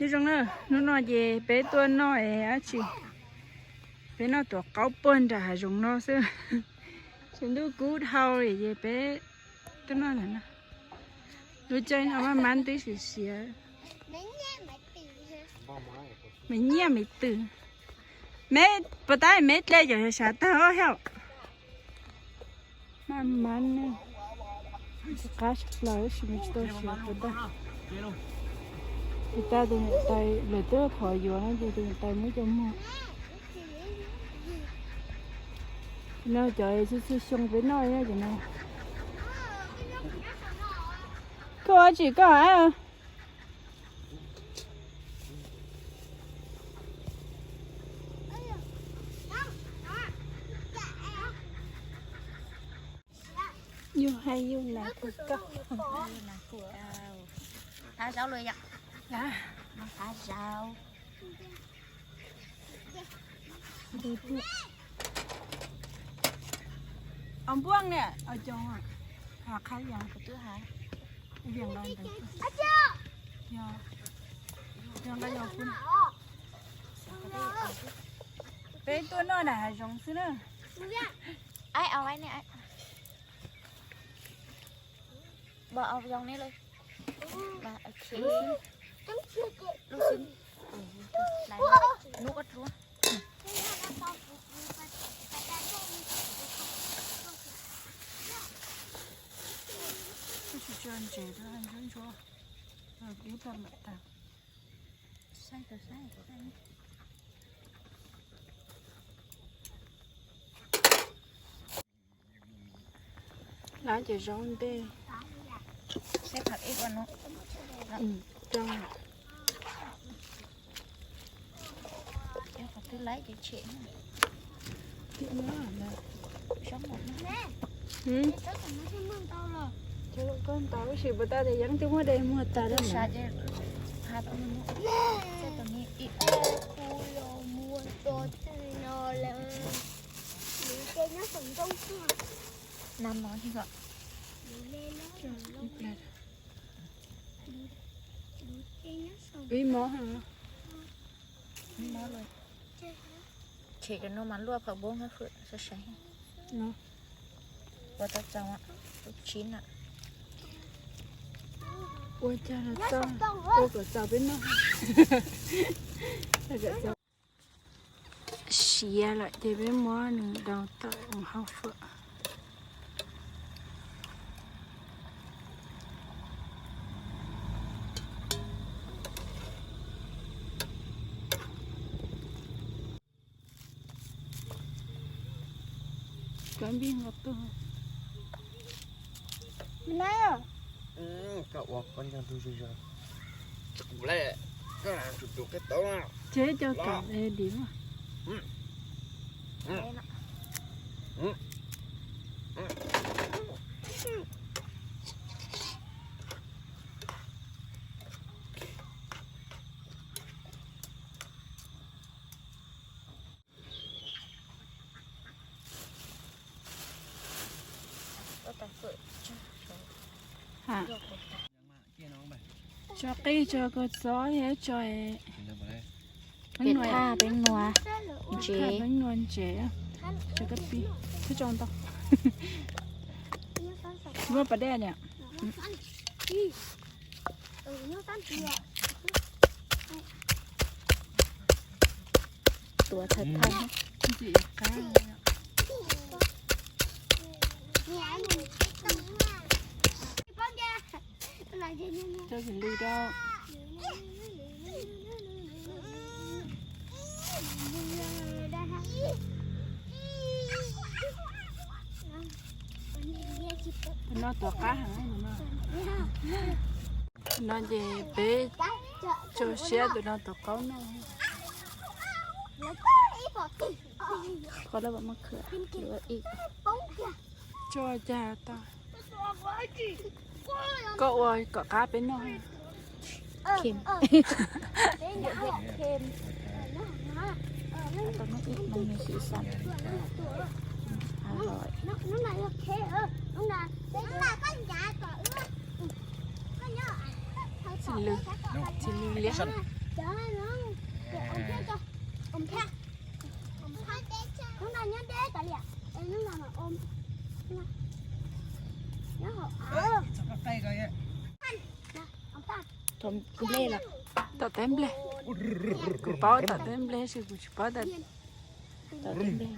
Zoo na, hnub no ces peb tuaj noj es dab tsi, peb noj tuav qaub puag nram hav zoov no xwb. Tsaus ntuj kub dhau li ces peb tuaj noj lawm na. Lub caij no maj mab twb siav siav. Me nyiaj me twm. Me puas tab me dle cov xyav tag os yom. Maj mab ne, qab tshaj plaws tab sis mas tsis tau siav puas tag. Tus tag tus niam tais lawv twb thov yuav no ces tus niam tais muab cov muag. No cov txhua txhua xyoo peb noj cov no. Koj ua tsi koj a? Yus hais yus nas kua kauj. Qab zaub los yom? Qab zaub. Os npuaj niam, os coos, qab yas kuv twb hais. Yog, yog nqa yog kuv. Peb tuaj noj nram hav zoov xwb na. Aib, au aib ne, aib. Bo au yog ne lawm. Ba, ok. Lub xwb. Nub koj rua. Koj tsis tso ntses rau ntsuab ntsuab, ib tag mam tag. Saib tau saib. Lab cov zaub ntej. Saib phav ib ua no. Qhov twg laib ces tshem. Koj ntau tab sis puas tab tias yeeb twb muab de muag tas lawm. Nam no. Ib mob. Tshem cov no mas luaj pham npoob hab fwm sab saiv. Ua tau txaus, lub tsib na. Ua cas los tau, ua kom txaus peb noj. Siav lawm ces peb muab nws daus tawm mus hauv fwm. Kov npij nqos tuag. Nab, koj ua koj nco ntug zog zog. Tsis qub lawm, koj tsum tus qeb tau. Tsev cov kam dim. Tso qij tso kua txob thiab tso peb nua, peb nua ntsev, tso kab pib thiab tso ntau. Muab pas dej niam. Tuav thawj thawj. Coj kis lwj rau. Tus no tuav qab heev no. No ces peb tso siab tus no tuav qaub noj. Qhov lawv mam muab khwv, tso cas tau. Koj ua kom qab peb noj. Khem. Tau nub ib noo me xim xav. Tsis lwj, tsis lwj liab. Tom teb nplej, kuv paub tom teb nplej, kuv tsis paub tom teb nplej.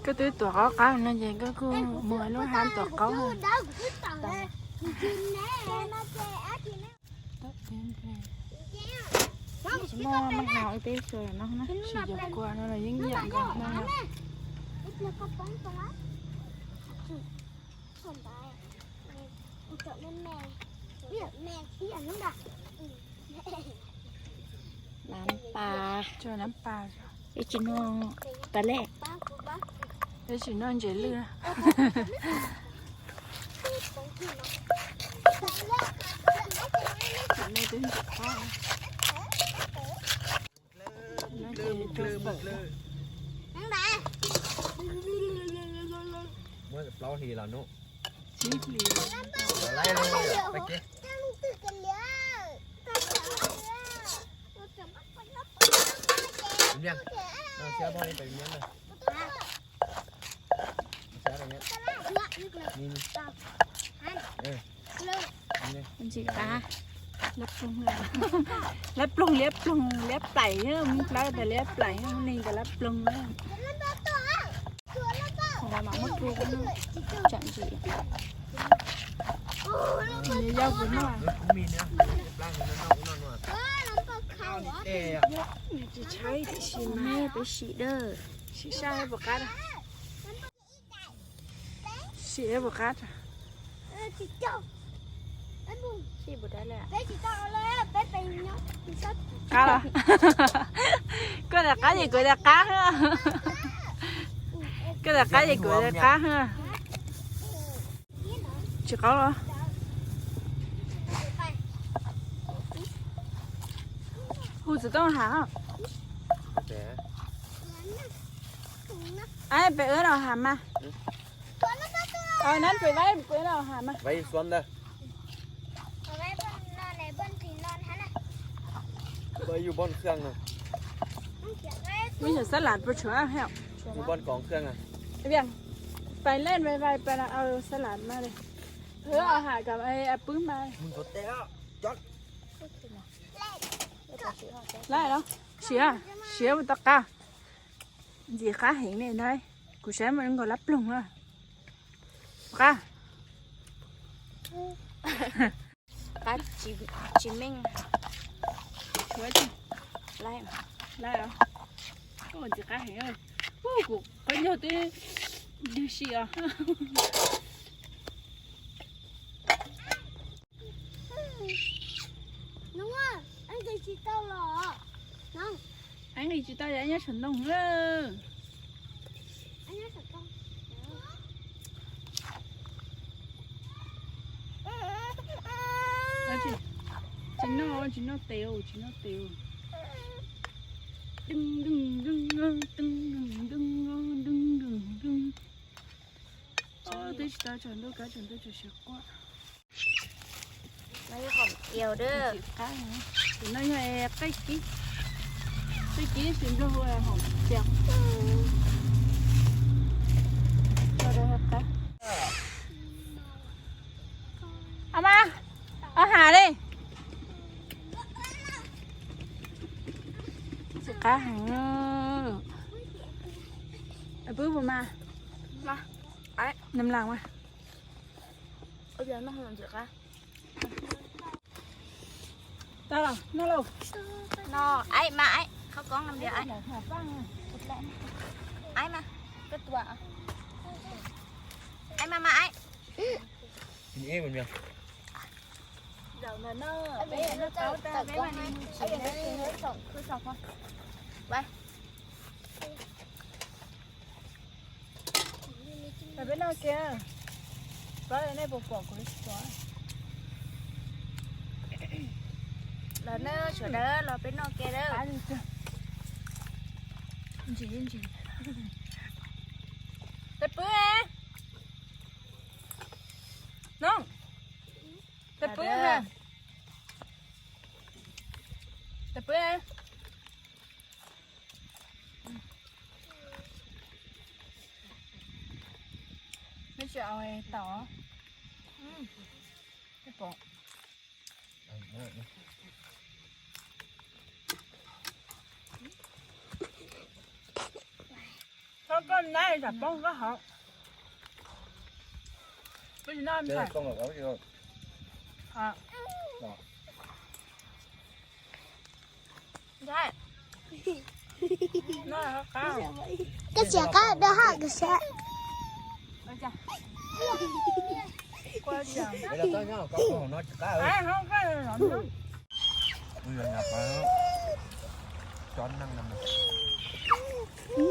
Koj twb tuav qaub qab no ces koj kuj mus lub hab tuav qaub. Tsis muaj maj haus ib peb xyoo no, tsis yog kua no los yeej yam nkaus no. Nab pas, peb tsis noj pas lej, peb tsis noj ntses lwj. Muab plaub hlis los nub. Tsib hlis. Ntxim qab. Liab ploog, liab ploog, liab plaim, Hmoob Dlawb tias liab plaim, Hmoob Neeg tias liab ploog na. Los mam muab rub, tsam ntsim. Nws yau puas noj? Nws tsis tshaib tiam sis mas peb sim dawb. Sim sab puas qab? Sim puas qab? Qab los? Koj tias qab ces kuv tias qab. Koj tias qab ces kuv tias qab. Tsis qaub los? Hu txiv toob has. Pem wb los has mas. Nab pem wb los has mas. Mib yog xab las puas tshuav heo? Pais len vai vai pais los au xab las mas li. Hwv os has kom pw mas. Laib los? Siav, siav ua tau qab. Ntxim qab heev li ntag. Kuv saib mas zoo nkaus lab ploog na. Qab. Qab tsis meej. Laib, laib os. Ntxim qab heev. Kuv qhov ncauj twb ywg si os. Eeb nqis tsis tau yog nyob saum ntoo lawm. Tsis noj, tsis noj tes, tsis noj tes. Twb tsis tau tsaus ntuj, kab tsaus ntuj tsuas siav quaj. Tus no yog qaib kib, qaib kib tsis nplog hu hom tiag. Au mas, au has li. Ntxim qab heev. Pub puas mas? Nab las mas. Tau los, noj lauj. No, aib mas aib, qhov koob no aib. Aib mas, koj tua. Aib mas mas aib. Los peb noj kiag. Pab nej puas pom kuv li tsis pom. Los na sawv daws los peb noj kiag na. Ntsis ntsis. Peb pwb. No. Peb pwb. Peb pwb. Tau. Koj nab tam poob koj hov. Koj tsis noj. Koj tsis qab da haj kws sab.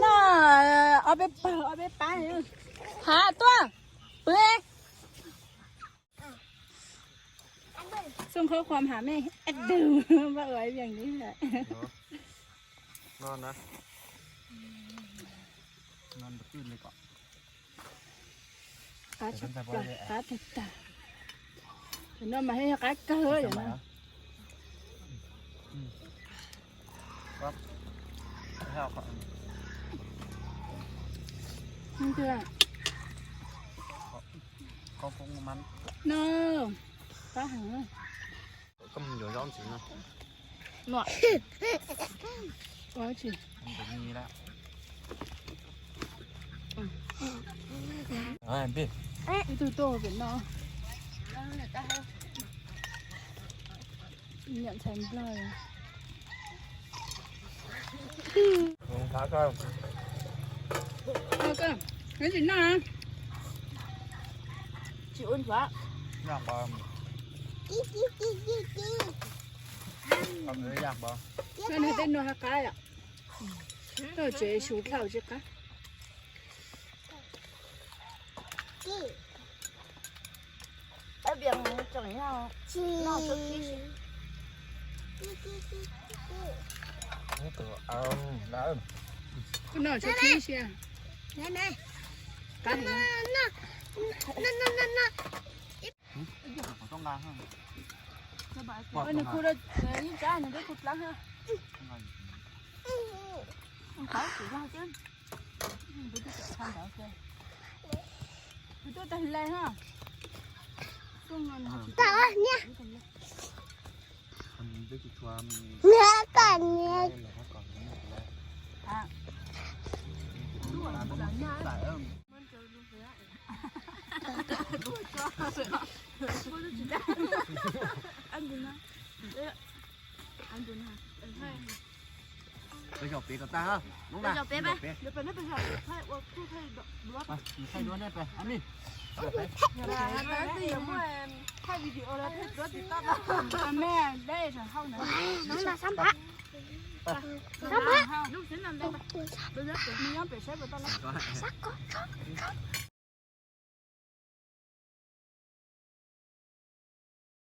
Noj ob peb pawg ob peb pab. Hav tuaj pw. Xoo khaub khuam ham mej ib tug npaj ua ib yees li. No na. No twj li kom. Qab tshaj plaws, qab tag tag. Tus no mas yog qab kawg yom no. No, qab heev. Koj mus yuav zaub ntxiv no. Ib tug tuaj pem no. Nyiam ntxhais Nplog. Neb tsis noj? Tsis ua nthuav. Koj nug tej nuag qab qab yom. Koj tsev su dlhau tsis qab. Koj noj tshuav khib sia. Qab heev. Nws khu rau ib tsab nws twb khu dlab ha. Qab tsis laj thiab. Kuv tuaj tag le ha. Peb zaum peb kom tag, lub na. Peb zaum peb. Thaij duab nej peb, Ami. Thaij video los thaij duab TikTok los. Mej dej rau hauv na. Nws nyob pem saib puas tau los.